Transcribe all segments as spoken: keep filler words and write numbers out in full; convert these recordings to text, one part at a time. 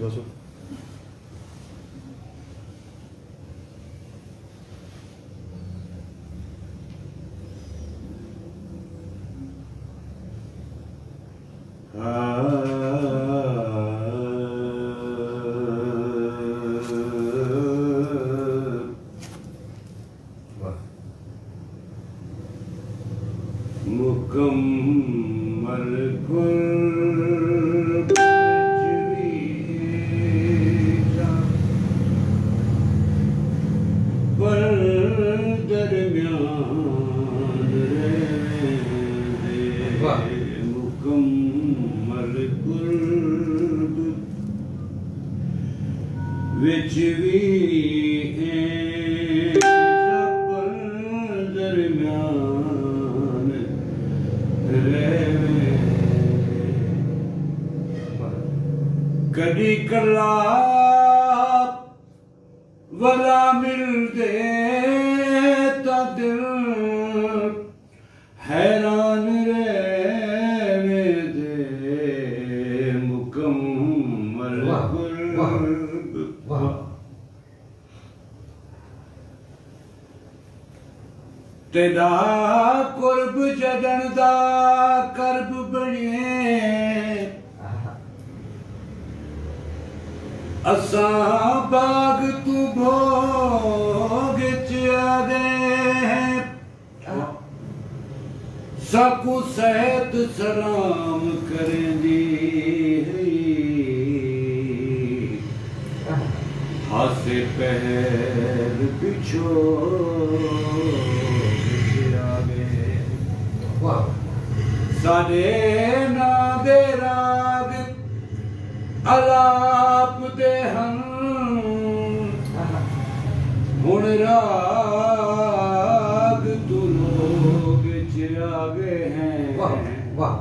بس۔ مکمل قرب وچ وی جا، پر درمیان رہندے۔ واہ۔ مکمل قرب وچ وی ایں جبل درمیان رہ ویندے۔ کݙی کلا ولا ملدے تاں دل حیران رہ ویندے۔ مکمل واہ، واہ، قرب۔ واہ۔ تیݙا قرب جݙݨ دا کرب بݨے، اساں باغ توں بھوڳ اچ آ ڳئے ہیں۔ ساکوں صحت سلام کریندی ہئی، ہاسے پہل پچھو وچ آ ڳئے۔ واہ۔ ساݙے ناں دے راڳ الاپ دے ہن، ہݨ راڳ توں لوگ اچ آ ڳئے ہیں۔ واہ، واہ۔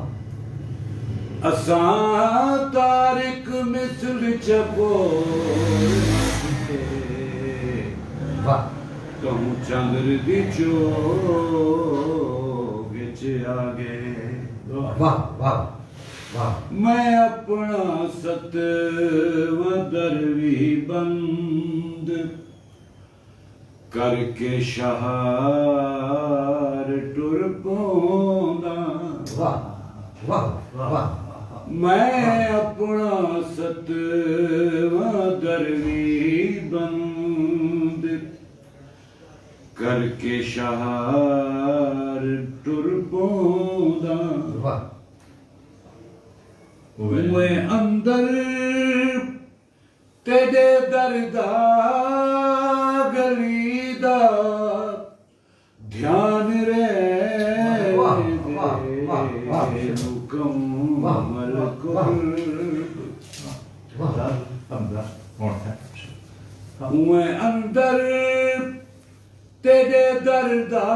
اساں طارق مثل چکول، واہ۔ تہوں چندر دی چوگ اچ آ ڳئے۔ واہ، واہ۔ واہ۔ میں اپݨا ستواں در وی بند کر کے شہار ٹر پوندا۔ واہ، واہ، واہ۔ میں اپݨا ستواں در وی بند کر کے شہار ٹر پوندا۔ واہ۔ اوئے اندر تیݙے در دا گلی دا دھیان رہ واہ، واہ، واہ، واہ، واہ۔ مکمل واہ، واہ، واہ۔ قرب۔ واہ۔ اندر، ہݨ ہے۔ اوئے اندر تیݙے در دا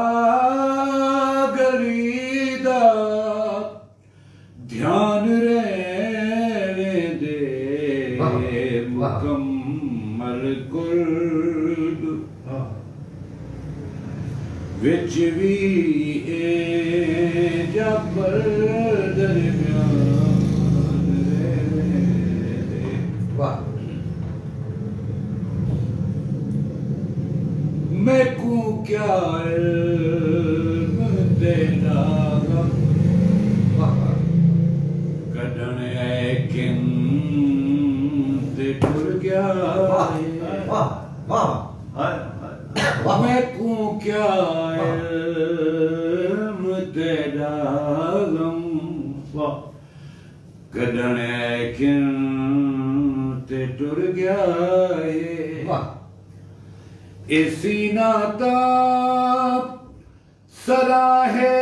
گلی دا دھیان رہ ویندے۔ واہ، واہ۔ مکمل قرب، ہاں۔ وچ وی اے جبل درمیان رہ ویندے۔ واہ۔ میکوں کیا علم تیݙا غم، کݙݨ اے کن تے ٹر ڳیا۔ واہ، واہ، واہ۔ ہائے، ہائے۔ واہ۔ میکوں کیا علم تیݙا غم، واہ۔ کݙݨ اے کن تے ٹر ڳیا ہے۔ واہ۔ اے سینہ تاں سرا ہے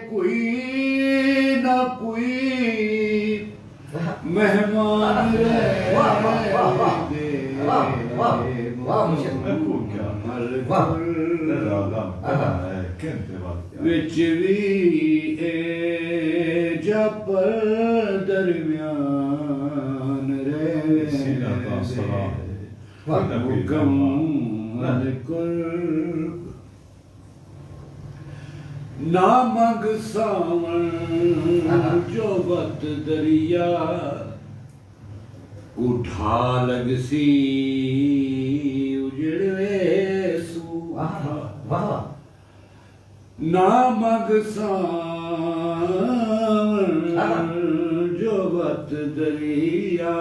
کوئی نہ کوئی مہمان رہ واہ، واہ، واہ، واہ۔ دے۔ واہ، واہ، واہ، مرشد۔ مکمل واہ۔ قرب۔ وچ وی اے جبل درمیان رہ سینہ تاں سرا ہے۔ واہ۔ مکمل قرب۔ نہ منگ ساوݨ آہا۔ جو وت دریا، کوں ڈھا لڳسی اجڑ ویسوں۔ واہ، واہ۔ نہ منگ ساوݨ آہا۔ جو وت دریا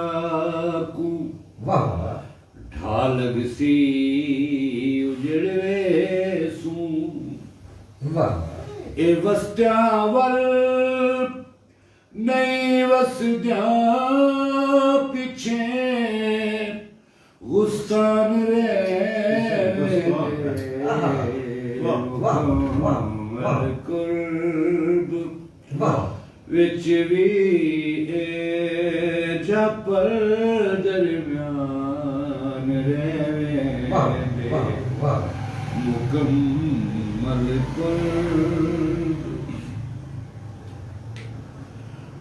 کوں۔ واہ، واہ۔ ڈھا لڳسی اجڑ ویسوں۔ واہ۔ اے وستیاں ول نئیں وسدیاں پچھیں غستان رہ ویندے۔ آہا۔ واہ، واہ، واہ، واہ۔ مکمل قرب واہ۔ وچ وی اے جھپر درمیان رہ ویندے۔ واہ، واہ، واہ۔ مکمل قرب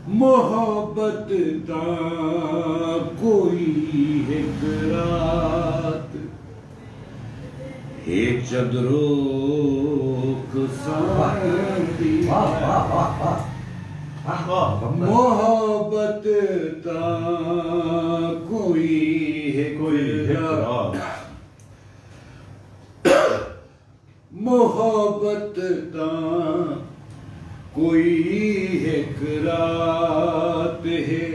محبت تاں کوئی ہک رات ہے چندروک ساوݨ دی۔ واہ، واہ، واہ، واہ۔ واہ، واہ۔ محبت تاں کوئی ہک کوئی ہک رات۔ رات۔ محبت تاں کوئی ہک رات ہے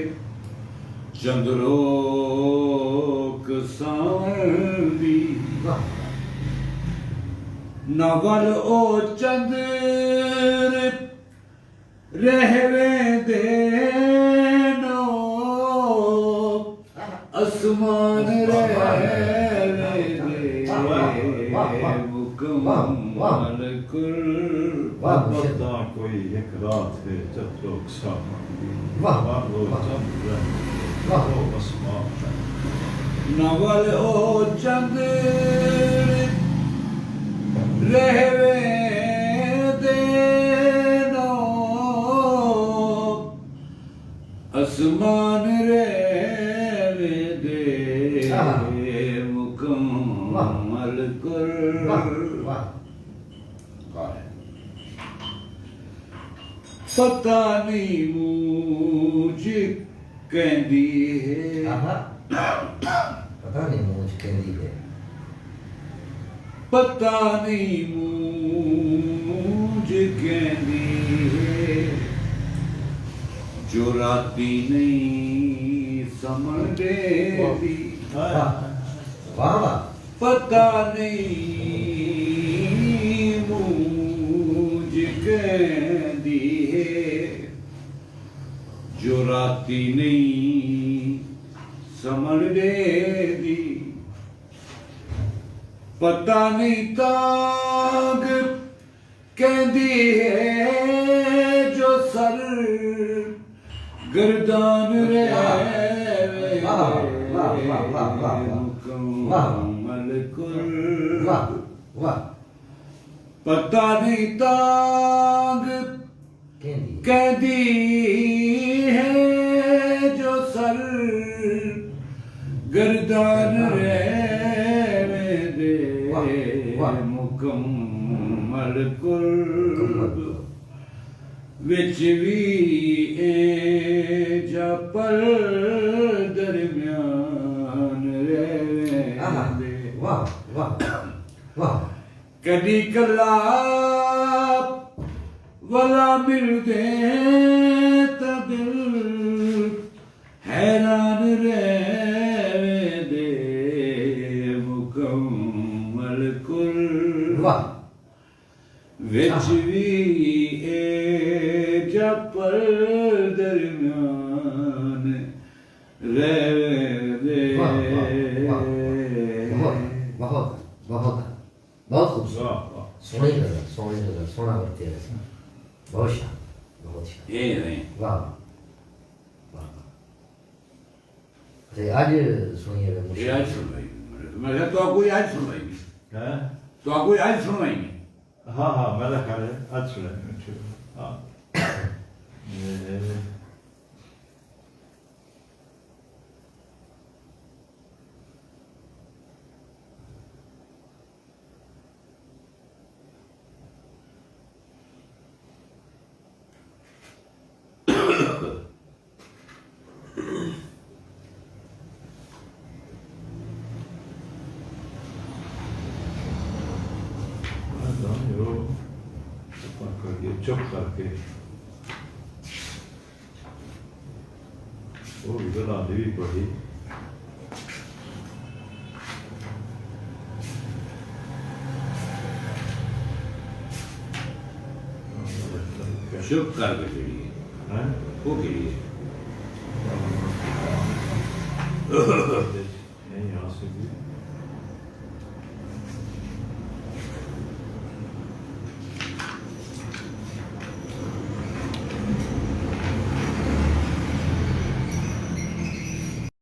چندروک ساوݨ دی۔ واہ۔ نہ ول او چندر رہ ویندے نو اسمان رہ ویندے۔ واہ، واہ، واہ۔ مکمل قرب۔ واہ، مرشد۔ تاں کوئی ہک رات ہے چندروک ساوݨ دی۔ واہ، واہ۔ چندر رہ ویندے واہ۔ نو اسمان۔ نہ ول او چندر رہ ویندے نو اسمان رہ ویندے۔ آہا۔ مکمل قرب۔ واہ، واہ۔ پتہ نئیں مونجھ کیندی ہے۔ آہا۔ پتہ نئیں مونجھ کیندی ہے۔ پتہ نئیں مونجھ کیندی ہے۔ جو راتی نئیں سمݨ ݙیندی۔ واہ۔ واہ، واہ۔ پتہ نئیں مونجھ کیندی ہے۔ جو راتی نئیں سمݨ ݙیندی۔ پتہ نئیں تانگھ کیندی ہے جو سر گردان رہ ویندے۔ واہ، واہ، واہ، واہ، واہ، واہ۔ مکمل قرب۔ واہ، واہ۔ پتہ نئیں تانگھ کیندی۔ کیندی ہے جو سر گردان رہ ویندے۔ واہ، واہ۔ مکمل قرب وچ وی اے جا پل درمیان رہ ویندے۔ آہا، واہ، واہ، واہ۔ کݙی کلا ولا ملدے تاں دل حیران رہ ویندے۔ مکمل قرب واہ۔ وچ وی اے جا پل درمیان رہ ویندے۔ واہ، واہ، واہ، واہ۔ بہت، بہت، بہت۔ بہت خوبصورت۔ واہ، واہ۔ سوہݨی غزل، سوہݨی غزل، سوہݨا ورتیا ہے۔ بہت شاندار، بہت شاندار۔ اے، اے۔ واہ، واہ۔ واہ، واہ۔ اچھا، اڄ سݨی ہے اے مشکل۔ اڄ سݨوائی۔ میں کہا، تو کوئی اڄ سݨوائی نہیں۔ ہیں؟ تو کوئی اڄ سݨوائی نہیں۔ ہاں، ہاں، میں کہا، اڄ سݨوائی نہیں۔ ہاں۔ اے، اے۔ چپ کر کے، وہ بھی گلا دی بھی پڑھی۔ چپ کر کے جڑی ہے، ہاں؟ وہ کہڑی ہے؟ نہیں آ سکتی۔